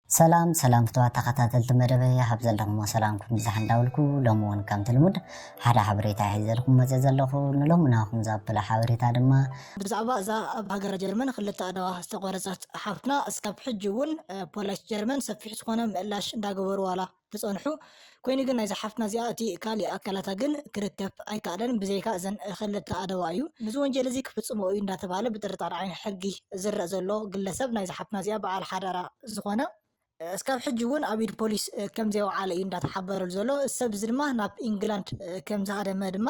ሰላም ሰላም ፍትዋት ተኸታተልቲ መደበይ፣ ኣብ ዘለኹሞ ሰላምኩም ብዝሕ እንዳበልኩ፣ ሎሚ እውን ከምቲ ልሙድ ሓደ ሓበሬታ ሒዘልኩም መፅእ ዘለኹ። ንሎሚ ናኹም ዘብለ ሓበሬታ ድማ ብዛዕባ እዛ ኣብ ሃገረ ጀርመን ክልተ ኣእዳዋ ዝተቆረፀት ሓፍትና እስካብ ሕጂ እውን ፖሊስ ጀርመን ሰፊሕ ዝኾነ ምእላሽ እንዳገበሩ ዋላ ተፀንሑ። ኮይኑ ግን ናይዛ ሓፍትና እዚኣ እቲ ካሊእ ኣካላታ ግን ክርከብ ኣይከኣለን፣ ብዘይካ እዘን ክልተ ኣእዳዋ እዩ። ንዚ ወንጀል እዚ ክፍፅሞ እዩ እንዳተባሃለ ብጥርጣረ ዓይኒ ሕጊ ዝረእ ዘሎ ግለሰብ ናይዛ ሓፍትና እዚኣ በዓል ሓዳራ ዝኾነ እስካብ ሕጂ እውን ኣብ ኢድ ፖሊስ ከም ዘይወዓለ እዩ እንዳተሓበረሉ ዘሎ። ሰብ እዚ ድማ ናብ ኢንግላንድ ከም ዝሃደመ ድማ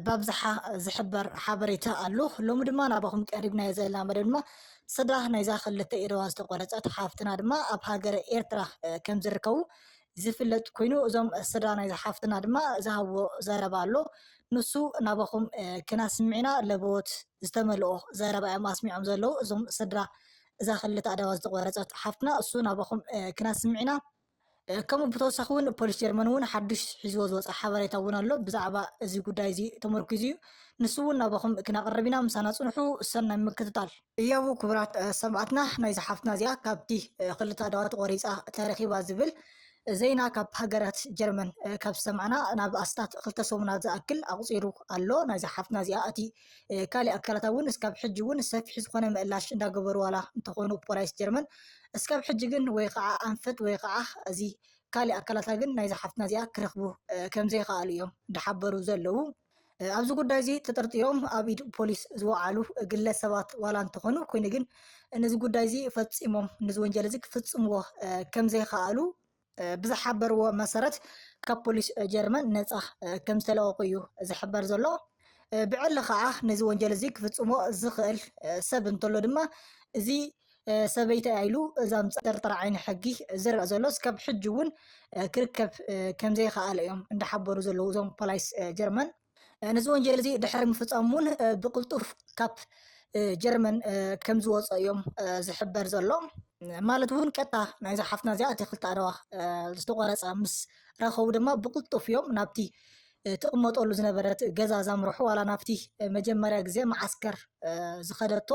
ብኣብዝሓ ዝሕበር ሓበሬታ ኣሎ። ሎሚ ድማ ናባኹም ቀሪብናዮ ዘለና መደብ ድማ ስድራ ናይዛ ክልተ ኣእዳዋ ዝተቆረፀት ሓፍትና ድማ ኣብ ሃገረ ኤርትራ ከም ዝርከቡ ዝፍለጥ ኮይኑ፣ እዞም ስድራ ናይዛ ሓፍትና ድማ ዝሃብዎ ዘረባ ኣሎ። ንሱ ናባኹም ክናስምዒና ለበዎት ዝተመልኦ ዘረባ እዮም ኣስሚዖም ዘለዉ። እዞም ስድራ እዛ ክልተ ኣእዳዋ ዝተቆረፀት ሓፍትና እሱ ናባኹም ክናስምዒና። ከምኡ ብተወሳኺ እውን ፖሊስ ጀርመን እውን ሓዱሽ ሒዝዎ ዝወፀ ሓበሬታ እውን ኣሎ። ብዛዕባ እዚ ጉዳይ እዚ ተመርኩዙ እዩ። ንሱ እውን ናባኹም ክናቕርብ ኢና። ምሳና ፅንሑ። ሰናይ ምክትታል። እያቡ ክቡራት ሰማዕትና፣ ናይዚ ሓፍትና እዚኣ ካብቲ ክልተ ኣእዳዋ ተቆሪፃ ተረኺባ ዝብል ዜና ካብ ሃገራት ጀርመን ካብ ዝሰማዕና ናብ ኣስታት ክልተ ሰሙናት ዝኣክል ኣቑፂሩ ኣሎ። ናይዚ ሓፍትና እዚኣ እቲ ካሊእ ኣካላታ እውን እስካብ ሕጂ እውን ሰፊሕ ዝኾነ ምእላሽ እንዳገበሩ ዋላ እንተኾኑ ፖሊስ ጀርመን እስካብ ሕጂ ግን ወይ ከዓ ኣንፈት ወይ ከዓ እዚ ካሊእ ኣካላታ ግን ናይዚ ሓፍትና እዚኣ ክረኽቡ ከም ዘይከኣሉ እዮም እንዳሓበሩ ዘለዉ። ኣብዚ ጉዳይ እዚ ተጠርጢሮም ኣብ ኢድ ፖሊስ ዝወዓሉ ግለሰባት ዋላ እንተኾኑ፣ ኮይኑ ግን ነዚ ጉዳይ እዚ ፈፂሞም ነዚ ወንጀል እዚ ክፍፅምዎ ከም ዘይከኣሉ ብዝሓበርዎ መሰረት ካብ ፖሊስ ጀርመን ነፃ ከም ዝተለቀቁ እዩ ዝሕበር ዘሎ። ብዕሊ ከዓ ነዚ ወንጀል እዚ ክፍፅሞ ዝኽእል ሰብ እንተሎ ድማ እዚ ሰበይቲ ኢሉ እዛ ምፅርጥር ዓይኒ ሕጊ ዝረአ ዘሎ እስካብ ሕጂ እውን ክርከብ ከም ዘይከኣለ እዮም እንዳሓበሩ ዘለዉ እዞም ፖሊስ ጀርመን። ነዚ ወንጀል እዚ ድሕሪ ምፍፃሙ እውን ብቅልጡፍ ካብ ጀርመን ከም ዝወፀ እዮም ዝሕበር ዘሎ። ማለት እውን ቀጥታ ናይዛ ሓፍትና እዚኣ እቲ ክልተ ኣእዳዋ ዝተቆረፀ ምስ ረኸቡ ድማ ብቅልጡፍ እዮም ናብቲ ትቕመጠሉ ዝነበረት ገዛ ዛምርሑ፣ ዋላ ናብቲ መጀመርያ ግዜ መዓስከር ዝኸደቶ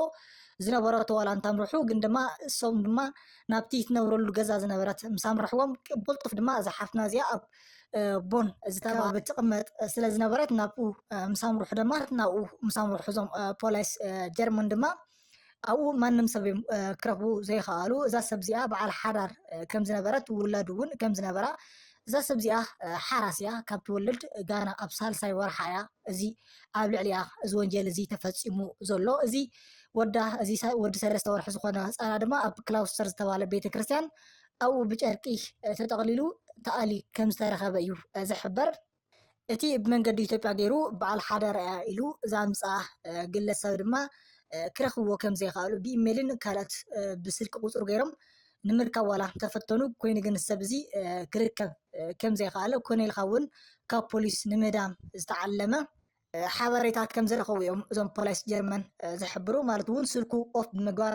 ዝነበረቶ ዋላ እንታምርሑ፣ ግን ድማ እሶም ድማ ናብቲ ትነብረሉ ገዛ ዝነበረት ምስ ኣምርሕዎም፣ ብቅልጡፍ ድማ እዛ ሓፍትና እዚኣ ኣብ ቦን ዝተባበ ትቕመጥ ስለ ዝነበረት ናብኡ ምስ ኣምርሑ ድማ ናብኡ ምስ ኣምርሑ እዞም ፖሊስ ጀርመን ድማ ኣብኡ ማንም ሰብ እዮም ክረኽቡ ዘይከኣሉ። እዛ ሰብ እዚኣ በዓል ሓዳር ከም ዝነበረት፣ ውላድ እውን ከም ዝነበራ፣ እዛ ሰብ እዚኣ ሓራስ እያ፣ ካብ ትወልድ ጋና ኣብ ሳልሳይ ወርሓ እያ እዚ ኣብ ልዕሊኣ እዚ ወንጀል እዚ ተፈፂሙ ዘሎ። እዚ ወዳ እዚ ወዲ ሰለስተ ወርሒ ዝኾነ ህፃና ድማ ኣብ ክላውስተር ዝተባለ ቤተክርስትያን ኣብኡ ብጨርቂ ተጠቕሊሉ ተኣሊ ከም ዝተረኸበ እዩ ዝሕበር። እቲ ብመንገዲ ኢትዮጵያ ገይሩ በዓል ሓዳር እያ ኢሉ እዛ ምፅኣ ግለሰብ ድማ ክረኽብዎ ከም ዘይከኣሉ ብኢሜልን ካልኦት ብስልኪ ቁፅሩ ገይሮም ንምርካብ ዋላ ተፈተኑ። ኮይኑ ግን ሰብ እዚ ክርከብ ከም ዘይከኣለ ኮነ ኢልካ እውን ካብ ፖሊስ ንምህዳም ዝተዓለመ ሓበሬታ ከም ዝረኸቡ እዮም እዞም ፖሊስ ጀርመን ዝሕብሩ። ማለት እውን ስልኩ ኦፍ ብምግባር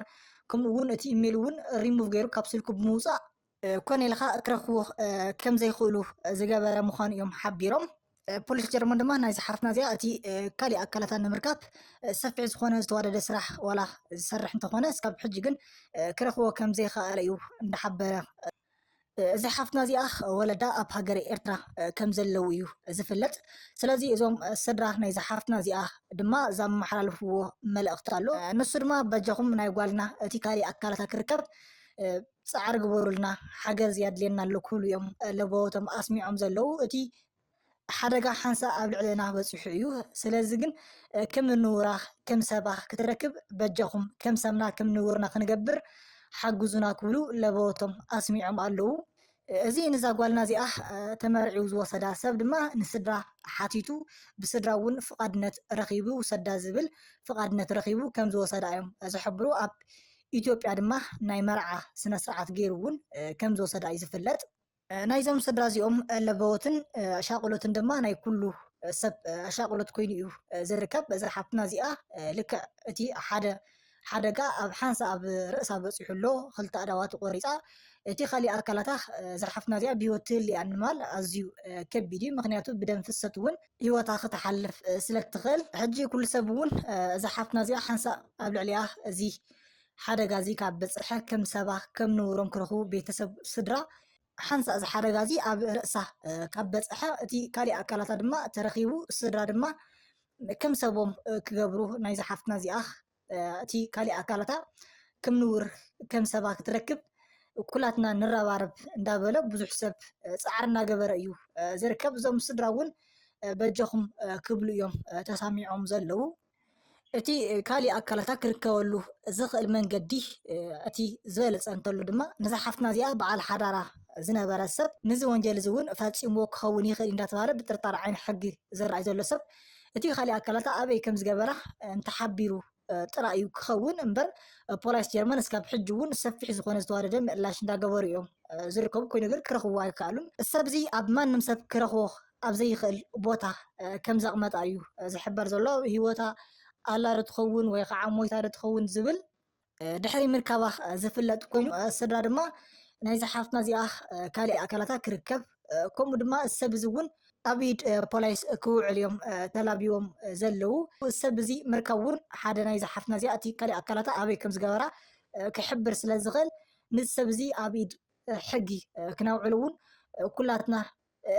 ከምኡ እውን እቲ ኢሜል እውን ሪሙቭ ገይሩ ካብ ስልኩ ብምውፃእ ኮነ ኢልካ ክረኽብዎ ከም ዘይኽእሉ ዝገበረ ምዃኑ እዮም ሓቢሮም። ፖሊስ ጀርመን ድማ ናይዚ ሓፍትና እዚኣ እቲ ካሊእ ኣካላታ ንምርካብ ሰፊሕ ዝኾነ ዝተዋደደ ስራሕ ዋላ ዝሰርሕ እንተኾነ እስካብ ሕጂ ግን ክረኽቦ ከም ዘይከኣለ እዩ እንዳሓበረ። እዚ ሓፍትና እዚኣ ወለዳ ኣብ ሃገረ ኤርትራ ከም ዘለዉ እዩ ዝፍለጥ። ስለዚ እዞም ስድራ ናይዚ ሓፍትና እዚኣ ድማ ዘመሓላልፍዎ መልእኽቲ ኣሎ። ንሱ ድማ በጃኹም ናይ ጓልና እቲ ካሊእ ኣካላታ ክርከብ ፃዕሪ ግበሩልና፣ ሓገዝ የድልየና ኣሎ ክብሉ እዮም ለበወቶም ኣስሚዖም ዘለዉ። እቲ ሓደጋ ሓንሳእ ኣብ ልዕለና በፂሑ እዩ። ስለዚ ግን ከም ንውራ ከም ሰባ ክትረክብ በጃኹም ከም ሰምና ከም ንውርና ክንገብር ሓግዙና ክብሉ ለበወቶም ኣስሚዖም ኣለዉ። እዚ ንዛ ጓልና እዚኣ ተመርዒው ዝወሰዳ ሰብ ድማ ንስድራ ሓቲቱ ብስድራ እውን ፍቓድነት ረኺቡ ውሰዳ ዝብል ፍቓድነት ረኺቡ ከም ዝወሰዳ እዮም ዝሕብሩ። ኣብ ኢትዮጵያ ድማ ናይ መርዓ ስነ ስርዓት ገይሩ እውን ከም ዝወሰዳ እዩ ዝፍለጥ። ናይዞም ስድራ እዚኦም ለበወትን ሻቅሎትን ድማ ናይ ኩሉ ሰብ ሻቅሎት ኮይኑ እዩ ዝርከብ። እዛ ሓፍትና እዚኣ ልክዕ እቲ ሓደ ሓደጋ ኣብ ሓንሳ ኣብ ርእሳ በፂሑ ኣሎ። ክልተ ኣእዳዋ ተቆሪፃ፣ እቲ ካሊእ ኣካላታ እዛ ሓፍትና እዚኣ ብህይወት ትህልያ ንምባል ኣዝዩ ከቢድ እዩ። ምክንያቱ ብደም ፍሰት እውን ህይወታ ክትሓልፍ ስለ ትኽእል። ሕጂ ኩሉ ሰብ እውን እዛ ሓፍትና እዚኣ ሓንሳ ኣብ ልዕሊኣ እዚ ሓደጋ እዚ ካብ በፅሐ ከም ሰባ ከም ንውሮም ክረኽቡ ቤተሰብ ስድራ ሓንሳ እዚ ሓደጋ እዚ ኣብ ርእሳ ካብ በፅሐ እቲ ካሊእ ኣካላታ ድማ ተረኺቡ ስድራ ድማ ከም ሰቦም ክገብሩ ናይዚ ሓፍትና እዚኣ እቲ ካሊእ ኣካላታ ከም ንውር ከም ሰባ ክትረክብ ኩላትና ንረባረብ እንዳበለ ብዙሕ ሰብ ፃዕሪ እናገበረ እዩ ዝርከብ። እዞም ስድራ እውን በጃኹም ክብሉ እዮም ተሳሚዖም ዘለዉ። እቲ ካሊእ ኣካላታ ክርከበሉ ዝኽእል መንገዲ እቲ ዝበለፀ እንተሎ ድማ ነዛ ሓፍትና እዚኣ በዓል ሓዳራ ዝነበረ ሰብ ነዚ ወንጀል እዚ እውን ፈፂምዎ ክኸውን ይኽእል እንዳተባሃለ ብጥርጣረ ዓይኒ ሕጊ ዝረኣይ ዘሎ ሰብ እቲ ካሊእ ኣካላታ ኣበይ ከም ዝገበራ እንተሓቢሩ ጥራይ እዩ ክኸውን እምበር ፖላይስ ጀርመን እስካብ ሕጂ እውን ሰፊሕ ዝኾነ ዝተዋደደ ምእላሽ እንዳገበሩ እዮም ዝርከቡ። ኮይኑ ግን ክረኽቡ ኣይከኣሉን። ሰብ እዚ ኣብ ማንም ሰብ ክረኽቦ ኣብ ዘይኽእል ቦታ ከም ዘቕመጣ እዩ ዝሕበር ዘሎ። ህይወታ ኣላ ዶ ትኸውን ወይ ከዓ ሞይታ ዶ ትኸውን ዝብል ድሕሪ ምርካባ ዝፍለጥ ኮይኑ ስድራ ድማ ናይዚ ሓፍትና እዚኣ ካሊእ ኣካላታ ክርከብ ከምኡ ድማ ሰብ እዚ እውን ኣብ ኢድ ፖላይስ ክውዕል እዮም ተላቢዎም ዘለዉ። ሰብ እዚ ምርካብ እውን ሓደ ናይዚ ሓፍትና እዚኣ እቲ ካሊእ ኣካላታ ኣበይ ከም ዝገበራ ክሕብር ስለ ዝኽእል ንዚ ሰብ እዚ ኣብ ኢድ ሕጊ ክነውዕሉ እውን ኩላትና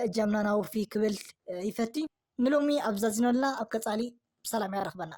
እጃምና ናውፊ ክብል ይፈቲ። ንሎሚ ኣብዛ ዝነልና ኣብ ቀፃሊ ብሰላም ያረኽበና።